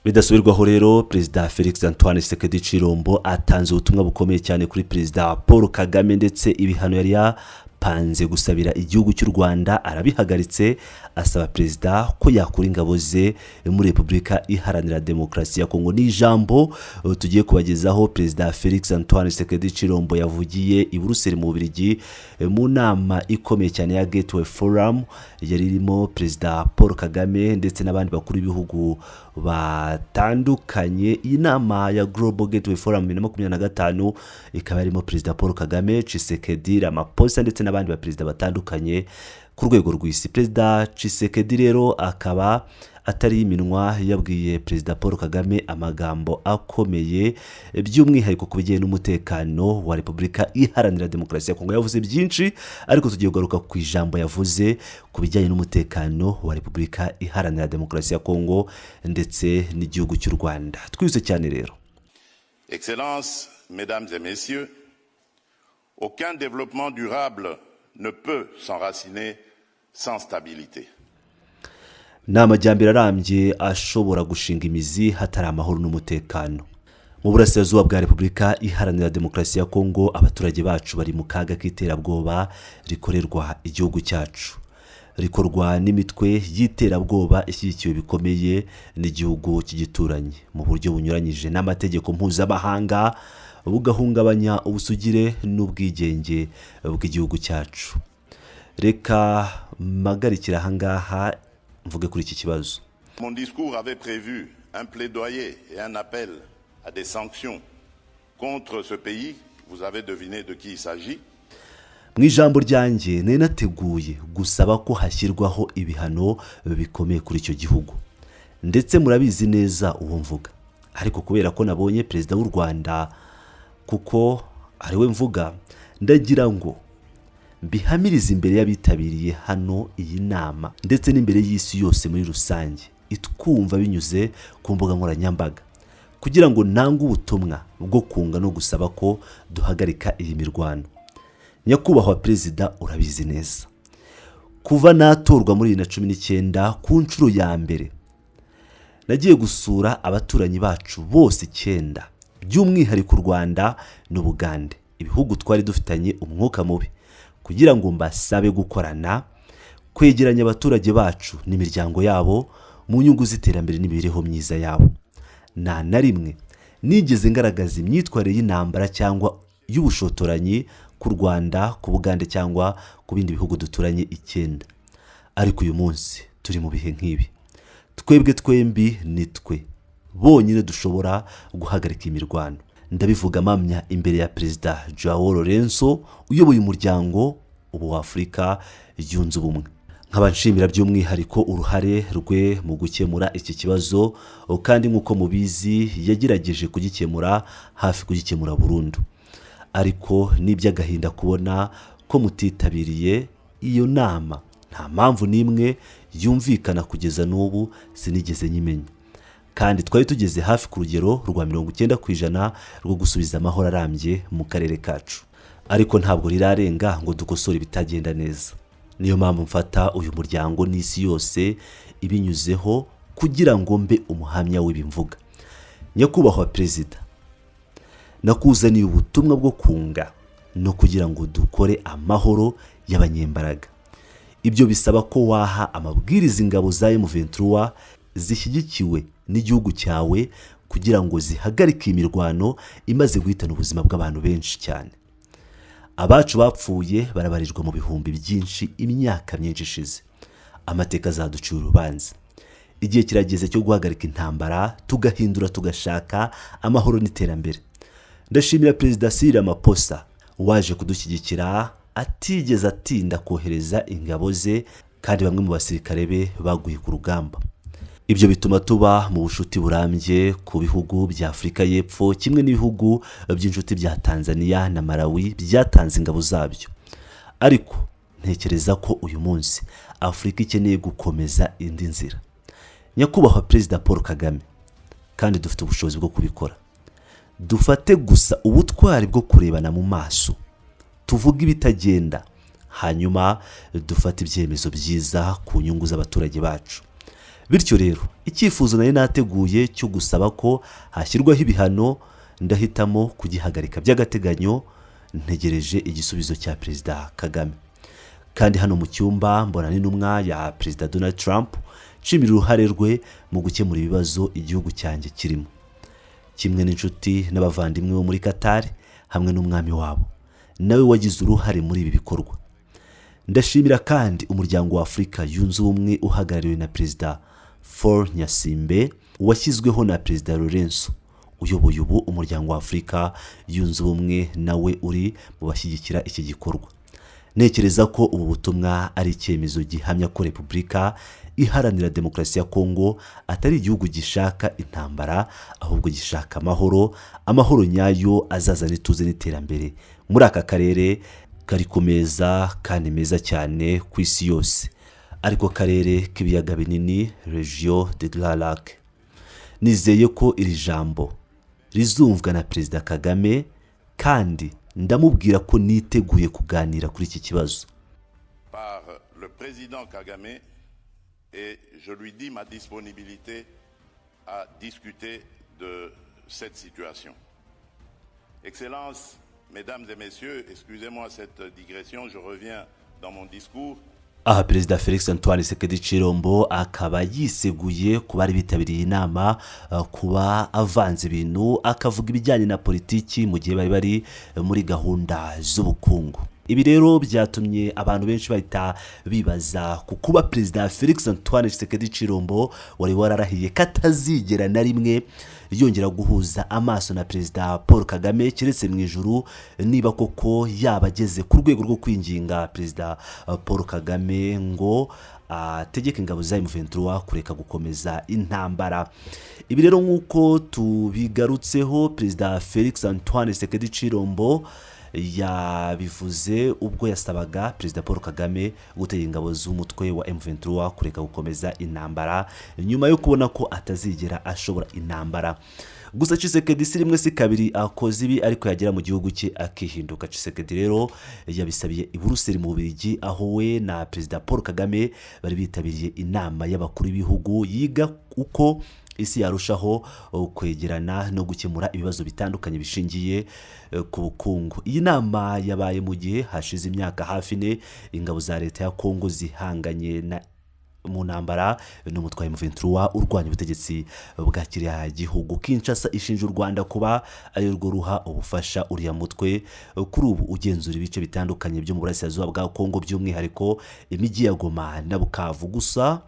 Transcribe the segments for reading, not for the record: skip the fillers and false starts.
Bidasubirwaho rero, Perezida Felix Antoine Tshisekedi Tshilombo atanze ubutumwa bukomeye cyane kuri Perezida Paul Kagame, ndetse ibihano yari yapanze gusabira igihugu cy'u Rwanda arabihagaritse, asaba perezida ko yakura ingabo ze muri Repubulika Iharanira Demokarasi ya Kongo. Ni ijambo tugiye kubagezaho Perezida Felix Antoine Tshisekedi Tshilombo yavugiye i Buruseli mu Bubiligi, mu nama ikomeye cyane ya Gateway Forum yari irimo Perezida Paul Kagame ndetse n'abandi bakuru b'ibihugu batandukanye. Iyi nama ya Global Gateway Forum 2025 ikaba irimo Perezida Paul Kagame, Tshisekedi, Ramaphosa ndetse n'abandi baperezida batandukanye ku rwego rw'isi. Perezida Tshisekedi rero akaba atari iminwa, yabwiye Perezida Paul Kagame amagambo akomeye, by'umwihariko ku bijyanye n'umutekano wa Repubulika Iharanira Demokarasi ya Kongo. Yavuze byinshi, ariko tugiye kugaruka ku ijambo yavuze ku bijyanye n'umutekano wa Repubulika Iharanira Demokarasi ya Kongo ndetse n'igihugu cy'u Rwanda. Twihuse cyane rero. Excellences, Mesdames et Messieurs, aucun développement durable ne peut s'enraciner sans stabilité. Ni amajyambere arambye ashobora gushinga imizi hatari amahoro n'umutekano. Mu burasirazuba bwa Repubulika Iharanira Demokarasi ya Kongo, abaturage bacu bari mu kaga k'iterabwoba rikorerwa igihugu cyacu, rikorwa n'imitwe y'iterabwoba ishyigikiwe bikomeye n'igihugu cy'igituranyi mu buryo bunyuranyije n'amategeko mpuzamahanga, bugahungabanya ubusugire n'ubwigenge bw'igihugu cyacu. Reka mpagarikire ahangaha mvuge kuri iki kibazo. Mon discours avait prévu un plaidoyer et un appel à des sanctions contre ce pays. Vous avez deviné de qui il s'agit. Mu ijambo ryanjye nari nateguye gusaba ko hashyirwaho ibihano bikomeye kuri icyo gihugu, ndetse murabizi neza uwo mvuga. Ariko kubera ko nabonye Perezida w'u Rwanda, kuko ariwe mvuga, ndagira ngo mbihamirize imbere y'abitabiriye hano iyi nama ndetse n'imbere y'isi yose muri rusange itwumva binyuze ku mbuga nkoranyambaga, kugira ngo ntange ubutumwa bwo kunga no gusaba ko duhagarika iyi mirwano. Nyakubahwa Perezida, urabizi neza, kuva natorwa muri 2019 ku nshuro ya mbere, nagiye gusura abaturanyi bacu bose icyenda, by'umwihariko u Rwanda n'Ubugande, ibihugu twari dufitanye umwuka mubi, kugira ngo mbasabe gukorana, kwegeranya abaturage bacu n'imiryango yabo mu nyungu z'iterambere n'imibereho myiza yabo. Nta na rimwe nigeze ngaragaza imyitwarire y'intambara cyangwa y'ubushotoranyi ku Rwanda, ku Bugande cyangwa ku bindi bihugu duturanye icyenda. Ariko uyu munsi turi mu bihe nk'ibi, twebwe twembi ni twe bonyine dushobora guhagarika imirwano. Ndabivuga mpamya imbere ya Perezida Joao Lourenço uyoboye Umuryango ubu wa Afurika Yunze Ubumwe, nkaba nshimira by'umwihariko uruhare rwe mu gukemura iki kibazo, kandi nk'uko mubizi yagerageje kugikemura, hafi kugikemura burundu. Ariko ni iby'agahinda kubona ko mutitabiriye iyo nama. Nta mpamvu n'imwe yumvikana, kugeza n'ubu sinigeze nyimenya, kandi twari tugeze hafi ku rugero rwa 90% rwo gusubiza amahoro arambye mu karere kacu. Ariko ntabwo rirarenga ngo dukosore ibitagenda neza. Niyo mpamvu mfata uyu muryango n'isi yose ibinyuzeho kugira ngo mbe umuhamya w'ibimvuga. Nyakubahwa Perezida, nakuzaniye ubutumwa bwo kunga no kugira ngo dukore amahoro y'abanyembaraga. Ibyo bisaba ko waha amabwiriza ingabo za M23 zishyigikiwe n'igihugu cyawe kugira ngo zihagarike imirwano imaze guhitana ubuzima bw'abantu benshi cyane. Abacu bapfuye barabarirwa mu bihumbi byinshi imyaka myinshi ishize. Amateka azaducira urubanza. Igihe kirageze cyo guhagarika intambara, tugahindura, tugashaka amahoro n'iterambere. Ndashimira Perezida Cyril Ramaphosa waje kudushyigikira, atigeze atinda kohereza ingabo ze, kandi bamwe mu basirikare be baguye ku rugamba. Ibyo bituma tuba mu bucuti burambye ku bihugu bya Afurika y'Epfo, kimwe n'ibihugu by'inshuti bya Tanzania na Malawi byatanze ingabo zabyo. Ariko ntekereza ko uyu munsi Afurika ikeneye gukomeza indi nzira, Nyakubahwa Perezida Paul Kagame, kandi dufite ubushobozi bwo kubikora. Dufate gusa ubutwari bwo kurebana mu maso, tuvuge ibitagenda, hanyuma dufate ibyemezo byiza ku nyungu z'abaturage bacu. Bityo rero, icyifuzo nari nateguye cyo gusaba ko hashyirwaho ibihano ndahitamo kugihagarika by'agateganyo, ntegereje igisubizo cya Perezida Kagame. Kandi hano mu cyumba mbona n'intumwa ya Perezida Donald Trump, nshimira uruhare rwe mu gukemura ibibazo igihugu cyanjye kirimo, kimwe n'inshuti n'abavandimwe bo muri Qatar hamwe n'umwami wabo, nawe wagize uruhare muri ibi bikorwa. Ndashimira kandi Umuryango wa Afurika Yunze Ubumwe uhagarariwe na Perezida Faure Gnassingbé, washyizweho na Perezida Lourenço uyoboye ubu Umuryango wa Afurika Yunze Ubumwe, nawe uri mu bashyigikira iki gikorwa. Ntekereza ko ubu butumwa ari icyemezo gihamya ko Repubulika Iharanira Demokarasi ya Kongo atari igihugu gishaka intambara, ahubwo gishaka amahoro, amahoro nyayo azazana ituze n'iterambere muri aka karere kari ku meza kandi meza cyane ku isi yose, ariko karere k'Ibiyaga Binini, Région des Grands Lacs. Nizeye ko iri jambo rizumvwa na Perezida Kagame, kandi ndamubwira ko niteguye kuganira kuri iki kibazo. Par le président Kagame et je lui dis ma disponibilité à discuter de cette situation. Excellences, Mesdames et Messieurs, excusez-moi cette digression, je reviens dans mon discours. Aha Perezida Felix Antoine Tshisekedi Tshilombo akaba yiseguye ku bari bitabiriye inama kuba avanze ibintu, akavuga ibijyanye na politiki mu gihe bari bari muri gahunda z'ubukungu. Ibi rero byatumye abantu benshi bahita bibaza ku kuba Perezida Felix Antoine Tshisekedi Tshilombo, wari wararahiye ko atazigera na rimwe yongera guhuza amaso na Perezida Paul Kagame keretse mu ijuru, niba koko yaba ageze ku rwego rwo kwinginga Perezida Paul Kagame ngo ategeke ingabo za M23 kureka gukomeza intambara. Ibi rero, nk'uko tubigarutseho, Perezida Felix Antoine Tshisekedi Tshilombo yabivuze ubwo yasabaga Perezida Paul Kagame gutegeka ingabo z'umutwe wa M23 kureka gukomeza intambara, nyuma yo kubona ko atazigera ashobora intambara. Gusa Tshisekedi si rimwe si kabiri akoze ibi, ariko yagera mu gihugu cye akihinduka. Tshisekedi rero yabisabiye i Buruseli mu Bubiligi, aho we na Perezida Paul Kagame bari bitabiriye inama y'abakuru b'ibihugu yiga uko isi yarushaho kwegerana no gukemura ibibazo bitandukanye bishingiye ku bukungu. Iyi nama yabaye mu gihe hashize imyaka hafi 4 ingabo za leta ya Kongo zihanganye na mu ntambara n'umutwe wa M23 urwanya ubutegetsi bwa kiriya gihugu. Kinshasa ishinja u Rwanda kuba ari rwo ruha ubufasha uriya mutwe kuri ubu ugenzura ibice bitandukanye byo mu burasirazuba bwa Kongo, by'umwihariko imijyi ya Goma na Bukavu. Gusa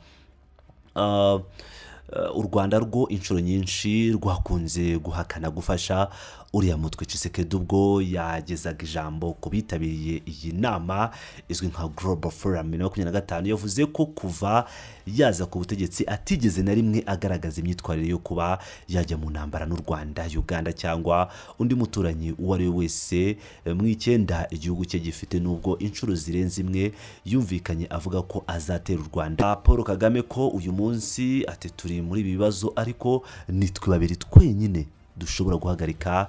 u Rwanda rwo inshuro nyinshi rwakunze guhakana gufasha uriya mutwe. Tshisekedi, ubwo yagezaga ijambo ku bitabiriye iyi nama izwi nka Global Forum 2025, yavuze ko kuva yaza ku butegetsi atigeze na rimwe agaragaza imyitwarire yo kuba yajya mu ntambara n'u Rwanda, Uganda cyangwa undi muturanyi uwo ari we wese mu icyenda igihugu cye gifite, nubwo inshuro zirenze imwe yumvikanye avuga ko azatera u Rwanda. Paul Kagame ko uyu munsi ati: "Turi muri ibi bibazo, ariko nitwe babiri twenyine dushobora guhagarika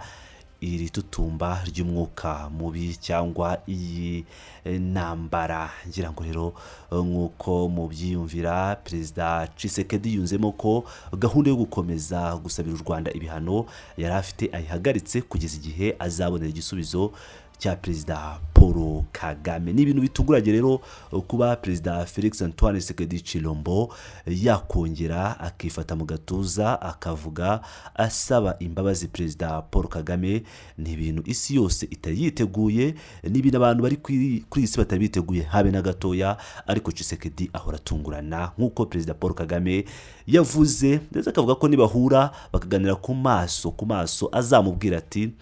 iri tutumba ry'umwuka mubi cyangwa iyi ntambara." Ngira ngo rero, nk'uko mubyiyumvira, Perezida Tshisekedi yunzemo ko gahunda yo gukomeza gusabira u Rwanda ibihano yari afite ayihagaritse kugeza igihe azabonera igisubizo cya Perezida Paul Kagame. Ni ibintu bitunguranye rero kuba Perezida Felix Antoine Tshisekedi Tshilombo yakongera akifata mu gatuza, akavuga asaba imbabazi Perezida Paul Kagame. Ni ibintu isi yose itari yiteguye, ni ibintu abantu bari kuri iyi si batari biteguye habe na gatoya, ariko Tshisekedi ahora atungurana, nk'uko Perezida Paul Kagame yavuze, ndetse akavuga ko nibahura bakaganira ku maso ku maso azamubwira ati: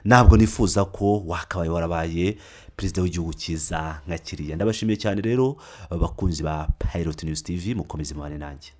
"Ntabwo nifuza ko wakabaye warabaye perezida w'igihugu cyiza nka kiriya." Ndabashimiye cyane rero, bakunzi ba Pilot News TV, mukomeze mubane nanjye.